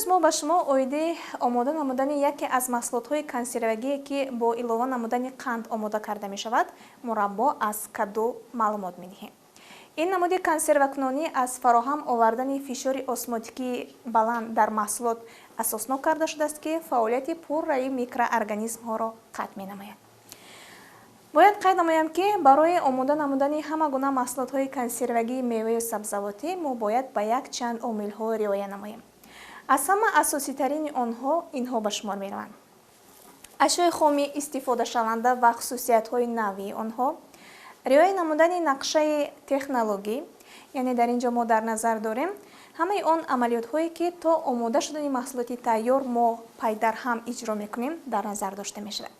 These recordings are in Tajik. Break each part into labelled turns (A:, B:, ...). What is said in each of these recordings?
A: Имрӯз мо ба шумо оиди омода намудани яке аз маҳсулотҳои консервагие, ки бо илова намудани қанд омода карда мешавад, мураббо аз каду маълумот медиҳем. Ин намуди консервакунонӣ аз фароҳам овардани фишори осмотикии баланд дар маҳсулот асоснок карда шудааст, ки фаъолияти пурраи микроорганизмҳоро қатъ менамояд. Бояд қайд намоям, ки барои омода намудани ҳама гуна маҳсулотҳои консервагии меваю сабзавотӣ мо бояд ба якчанд омилҳо риоя намоем. Аз ҳама асоситарини онҳо инҳо ба шумор мераванд: ашёи хоми истифодашаванда ва хусусиятҳои навии онҳо, риоя намудани нақшаи технологӣ, яъне дар ин ҷо мо дар назар дорем ҳамаи он амалиётҳое, ки то омода шудани маҳсулоти тайёр мо пайдарҳам иҷро мекунем, дар назар дошта мешавад.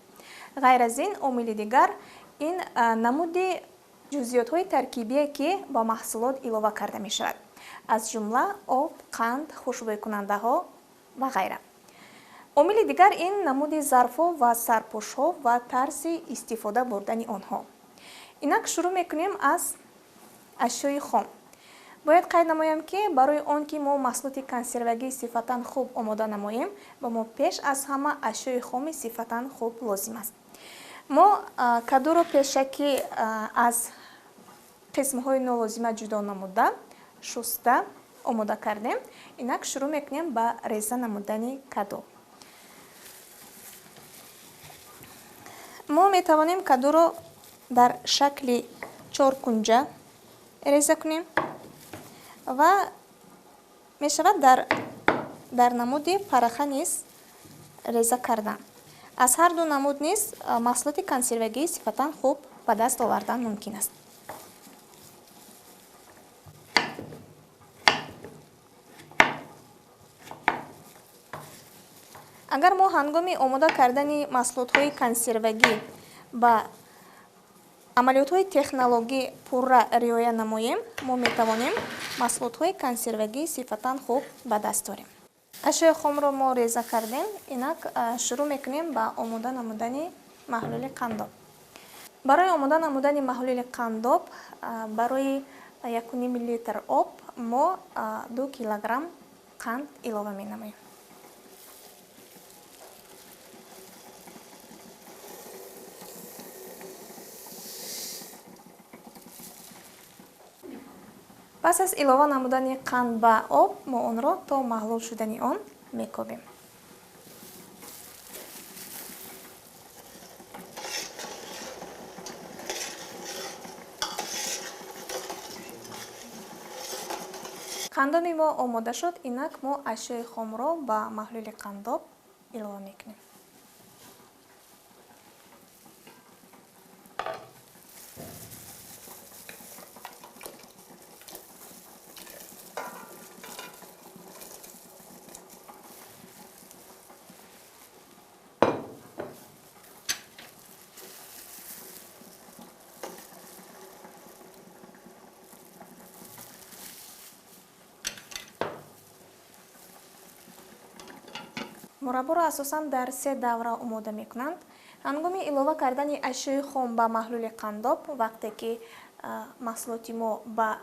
A: Ғайр аз ин, омили дигар ин намуди ҷузъиётҳои таркибие, ки ба маҳсулот илова карда мешавад, аз ҷумла об, қанд, хушбӯйкунандаҳо ва ғайра. Омили дигар ин намуди зарфҳо ва сарпӯшҳо ва тарзи истифода бурдани онҳо. Инак шурӯъ мекунем аз ашёи хом. Бояд қайд намоям, ки барои он ки мо маҳсулоти консервагии сифатан хуб омода намоем, ба мо пеш аз ҳама ашёи хоми сифатан хуб лозим аст. Мо кадуро пешакӣ аз қисмҳои нолозима ҷудо намуда, шуста омода кардем. Инак шурӯъ мекунем ба реза намудани каду. Мо метавонем кадуро дар шакли чоркунҷа реза кунем ва мешавад дар намуди параха низ реза кардан. Аз ҳар ду намуд низ маҳсулоти консервагии сифатан хуб ба даст овардан мумкин аст. Агар мо ҳангоми омода кардани маҳсулотҳои консервагӣ ба амалиётҳои технологӣ пурра риоя намоем, мо метавонем маҳсулотҳои консервагии сифатан хуб ба даст орем. Ашёи хомро мо реза кардем. Инак шурӯъ мекунем ба омода намудани маҳлули қандоб. Барои омода намудани маҳлули қандоб барои якуним литр об мо 2 килограмм қанд илова менамоем. Пас аз илова намудани қанд ба об, мо онро то маҳлул шудани он мекобем. Қандоби мо омода шуд. Инак мо ашёи хомро ба маҳлули қандоб илова мекунем. Мурабборо асосан дар се давра омода мекунанд. Ҳангоми илова кардани ашёи хом ба маҳлули қандоб, вақте ки маҳсулоти мо ба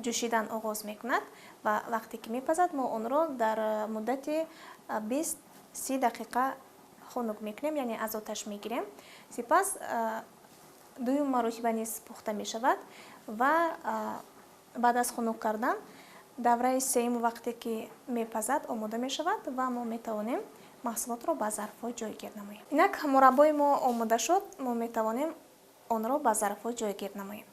A: ҷӯшидан оғоз мекунад ва вақте ки мепазад, мо онро дар муддати 20-30 дақиқа хунук мекунем, яъне аз оташ мегирем. Сипас дуюм маротиба низ пухта мешавад ва баъд аз хунук кардан давраи сеюм вақте ки мепазад омода мешавад ва мо метавонем маҳсулотро ба зарфҳо ҷойгир намоем. Инак мураббои мо омода шуд, мо метавонем онро ба зарфҳо ҷойгир намоем.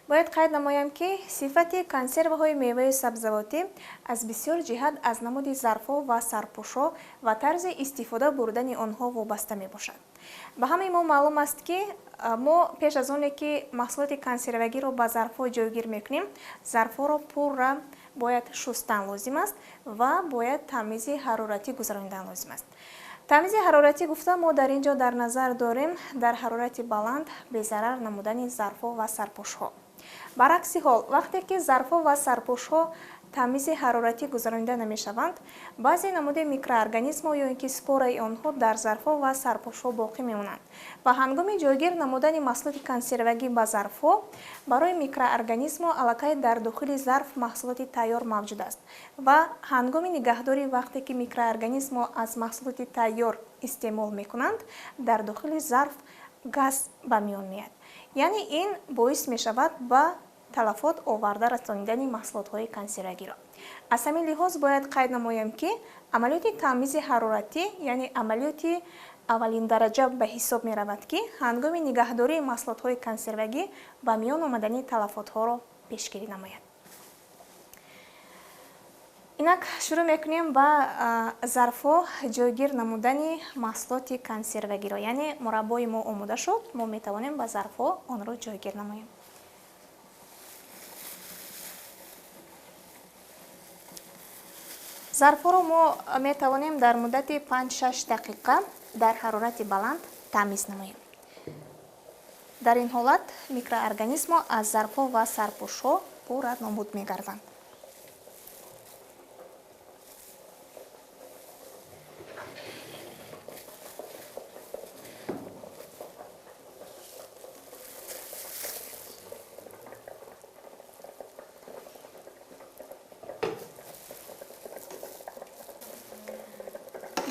A: Бояд қайд намоям, ки сифати консерваҳои меваи сабзавотӣ аз бисёр ҷиҳат аз намуди зарфҳо ва сарпӯшҳо ва тарзи истифода бурдани онҳо вобаста мебошад. Ба ҳамаи мо маълум аст, ки мо пеш аз оне ки маҳсулоти консервагиро ба зарфҳо ҷойгир мекунем, зарфҳоро пурра бояд шустан лозим аст ва бояд тамизи ҳароратӣ гузаронидан лозим аст. Тамизи ҳароратӣ гуфта мо дар ин ҷо дар назар дорем дар ҳарорати баланд безарар намудани зарфҳо ва сарпӯшҳо. Баръакси ҳол, вақте ки зарфҳо ва сарпӯшҳо тамизи ҳароратӣ гузаронида намешаванд, баъзе намуди микроорганизмҳо ё ин ки спораи онҳо дар зарфҳо ва сарпӯшҳо боқӣ мемонанд ва ҳангоми ҷойгир намудани маҳсулоти консервагӣ ба зарфҳо барои микроорганизмҳо аллакай дар дохили зарф маҳсулоти тайёр мавҷуд аст ва ҳангоми нигаҳдорӣ вақте ки микроорганизмҳо аз маҳсулоти тайёр истеъмол мекунанд, дар дохили зарф газ ба миён меояд. Яъне ин боис мешавад ба талафот оварда расонидани маҳсулотҳои консервагиро. Аз ҳамин лиҳоз бояд қайд намоем, ки амалиёти тамизи ҳароратӣ, яъне амалиёти аввалиндараҷа ба ҳисоб меравад, ки ҳангоми нигаҳдории маҳсулотҳои консервагӣ ба миён омадани талафотҳоро пешгирӣ намояд. Инак шурӯъ мекунем ба зарфҳо ҷойгир намудани маҳсулоти консервагиро. Яъне мураббои мо омода шуд, мо метавонем ба зарфҳо онро ҷойгир намоем. Зарфҳоро мо метавонем дар муддати 5-6 дақиқа дар ҳарорати баланд тамиз намоем. Дар ин ҳолат микроорганизмҳо аз зарфҳо ва сарпӯшҳо пурра нобуд мегарданд.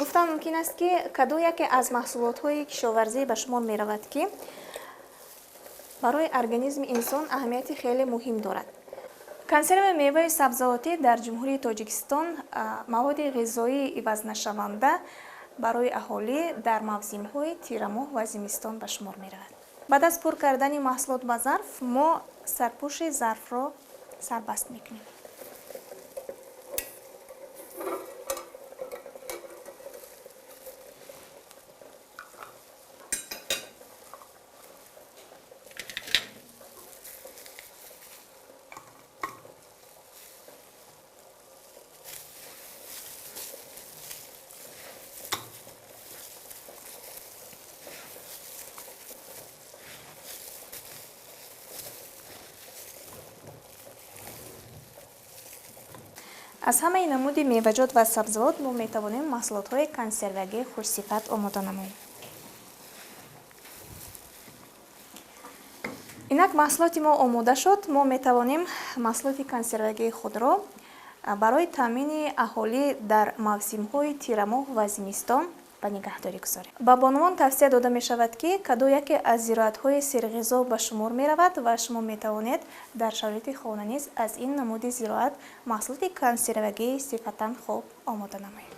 A: Гуфтан мумкин аст, ки каду яке аз маҳсулотҳои кишоварзӣ ба шумор меравад, ки барои организми инсон аҳамияти хеле муҳим дорад. Консерви меваи сабзавотӣ дар Ҷумҳурии Тоҷикистон маводи ғизоии ивазнашаванда барои аҳолӣ дар мавсимҳои тирамоҳ ва зимистон ба шумор меравад. Баъд аз пур кардани маҳсулот ба зарф, мо сарпӯши зарфро сарбаст мекунем. Аз ҳамаи намуди меваҷот ва сабзавот мо метавонем маҳсулотҳои консервагии хушсифат омода намоем. Инак маҳсулоти мо омода шуд. Мо метавонем маҳсулоти консервагии худро барои таъмини аҳолӣ дар мавсимҳои тирамоҳ ва зимистон ба нигаҳдорӣ гузорем. Ба бонувон тавсия дода мешавад, ки каду яке аз зироатҳои серғизо ба шумор меравад ва шумо метавонед дар шароити хона низ аз ин намуди зироат маҳсулоти консервагии сифатан хуб омода намоед.